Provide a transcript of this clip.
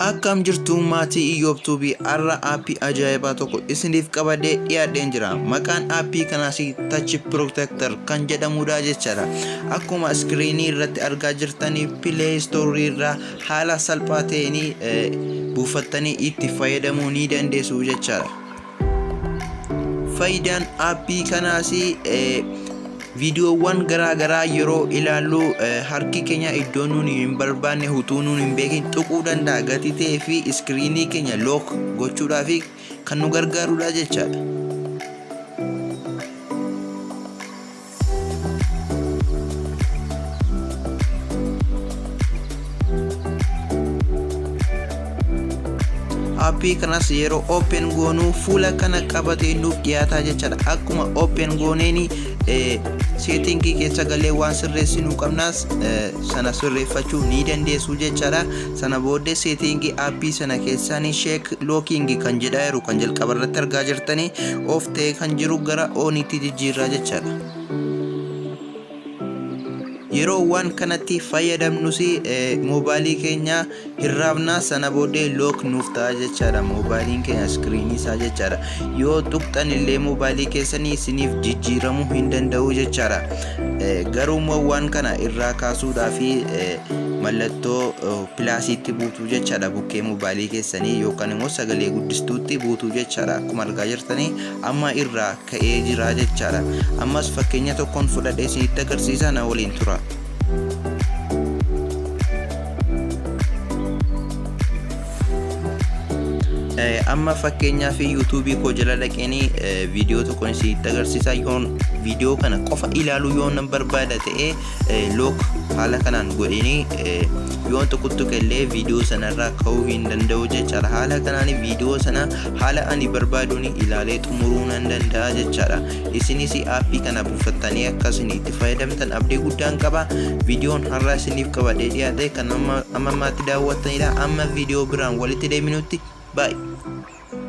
Akkam jirtu maatii Iyyoob Tuubii har'a aappii ajaa'ibaa tokko isiniif qabadee dhiyaadheen jira. Maqaan aappii kanaas Touch Protector kan jedhamudha jechaadha. Akkuma iskiriinii irratti argaa jirtanii Play Store irraa haala salphaa ta'een buufattanii itti fayyadamuu ni dandeessu jechaadha. Faayidaan aappii kanaas viidiyoowwan garaa garaa yeroo ilaallu harki keenya iddoo nuun hin barbaanne utuu nuun hin beekin tuquu danda'a gatii ta'ee fi iskiriinii keenya look gochuudhaaf kan nu gargaarudha jechaadha. Aappii kanas yeroo open goonuu fuula kana qabatee nuuf dhiyaataa jechaadha. Akkuma open gooneeni seetingii keessa galee waan sirreessinuu qabnaas sana sirreeffachuu ni dandeessu jechaadha. Sana booddee seetingii aappii sana keessaan sheek lookiingi kan jedhaa jiru kan jalqaba irratti argaa jirtanii off ta'ee kan jiru gara ooniitti jijjiirraa jechaadha. Yeroo waan kanatti fayyadamnus moobaayilii keenya hin raafna sana booddee look nuuf ta'a jechaadha. Moobaayiliin keenya iskiriinii isaa jechaadha. Yoo tuqxan illee moobaayilii keessanii isiniif jijjiiramuu hin danda'u jechaadha. Garuu immoo waan kana irraa kaasuudhaaf mallattoo pilaasiitti buutuu jechaadha bukkee moobaayilii keessanii yookaan immoo sagalee guddistuutti buutuu jechaadha. Akkuma argaa jirtanii amma irraa ka'ee jira jechaadha. Ammas fakkeenya tokkoon fudhadhee isinitti agarsiisa na waliin tura. Amma fakkeenyaaf yuutuubii koo jala dhaqeenii viidiyoo tokkoon isinitti agarsiisa. Yoon viidiyoo kana qofa ilaaluu yoon nan barbaada ta'e look haala kanaan godheenii yoon tuquttuqe illee viidiyoo sanarraa ka'uu hin danda'u jechaadha. Haala kanaan viidiyoo sana haala ani barbaaduun ilaalee xumuruu nan danda'a jechaadha. Isinis aappii kana buufattanii akka isin itti fayyadamtan abdii guddaan qaba. Viidiyoon har'a isiniif qabadhee dhiyaate kan amma ammaatti daawwattanidha. Amma viidiyoo biraan walitti deebinutti baay'ee.